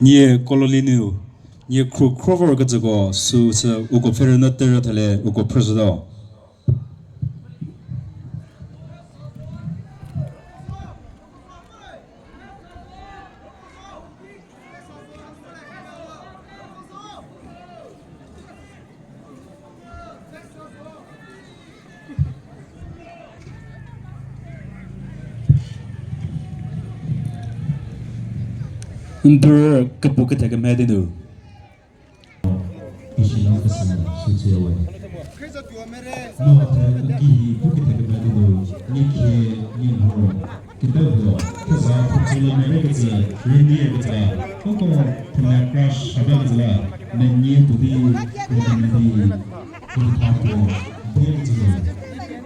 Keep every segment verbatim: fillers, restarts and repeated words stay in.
Nie kololi nu, nie khru khro vorkecüko süu sü uko pfhe rünyü terü thale uko phrüshütuo. N purü kepu kethekemhie di nu. Ishila kesa sütse we. No te ki hi pu kethekemhie di nu. Ni ke ni ho. Kibebo, keza phutsüla merei kecü, rünie kecü, koko themia crush shaba kecü la, menie tuo di, menie di, kintha puo, die kecü zo.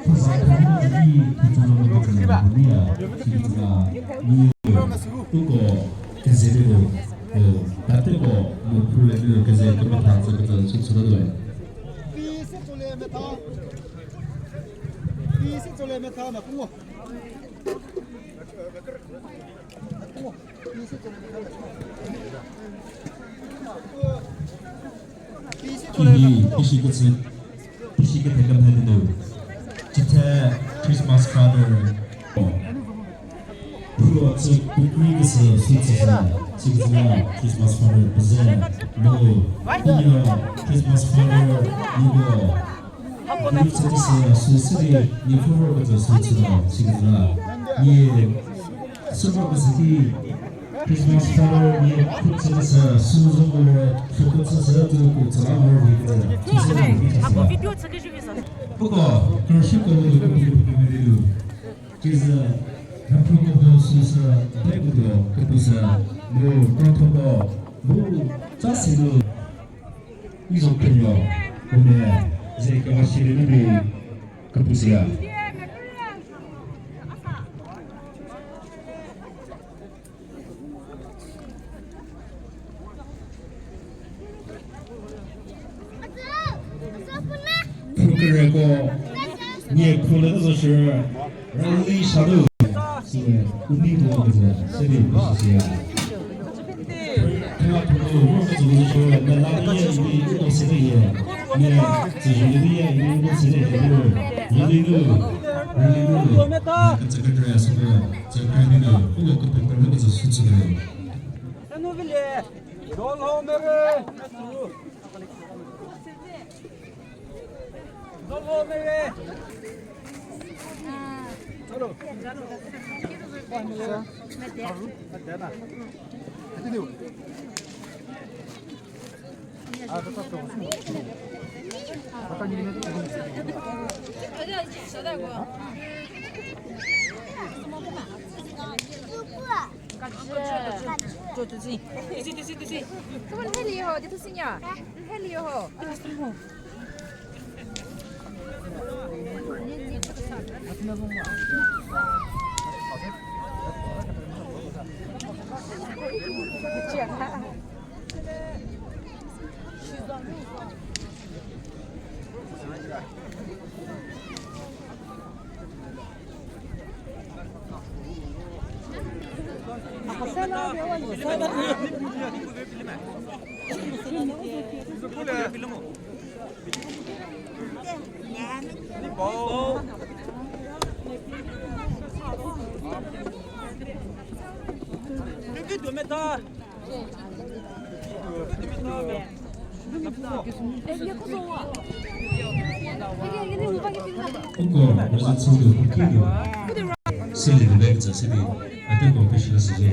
Keza themia kecü di, phutsüla merei kecü, rünie, si kecü la, nie, koko, keze di lo, o, tate ko, mo phu le di lo, keze kepetha tsü kecü, sü tsü la do. Pi se tsole metha. Pi se tsole metha na pungo. Kihi, kishi kecü, kishi kethekemhie di nu. Chithe Christmas father. Phuo tsü kukri kecü sü tsü sü, sü kecü la Christmas father peze. No, Christmas father, no. Kukri kecü sü, sü sidi, ni pfhüro kecü sü tsü la, sü kecü la. Ni Süko kese di Christmas card nie put se kese sü zo mo le, photo chü se tu pu chü la mo vi kese. Sü se mo vi kese. Puko, kershü ko mo tu ko mo tu ko mo tu. Kese, ha phu ko mo sü se, dai ko tu, ko pu se, mo, ko tho ko, mo, cha se mo. Izo khenyo, ko mo, ze ke wa shi le mo, ko pu se ya. Phukereko nie khule zo shü rali shadu. Sine uni do zo sidi pishisiya. Kela phuko ro zo shü mela ye ni do sidi ye. Ne tsüzhü ye ni do sidi ye. Rali nu, rali nu. Secretary asüko, secretary nu, uko kepekre nu ketsü sü tsüko. Sanu vile, dol ho mere. Dol ho mere. Hello. Uko, rüzü tsülu, kilu. Sili de bag tsü sili. Ate ko pishila sili.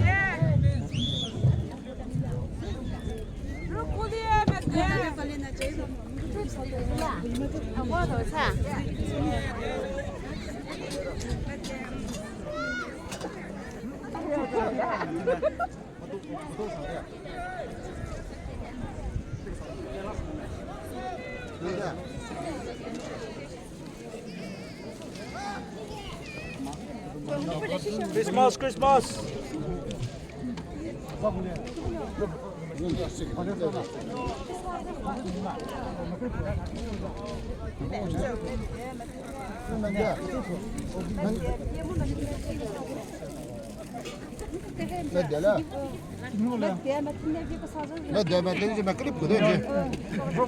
Christmas, Christmas. Medela. Medela, medela, medela, medela, medela.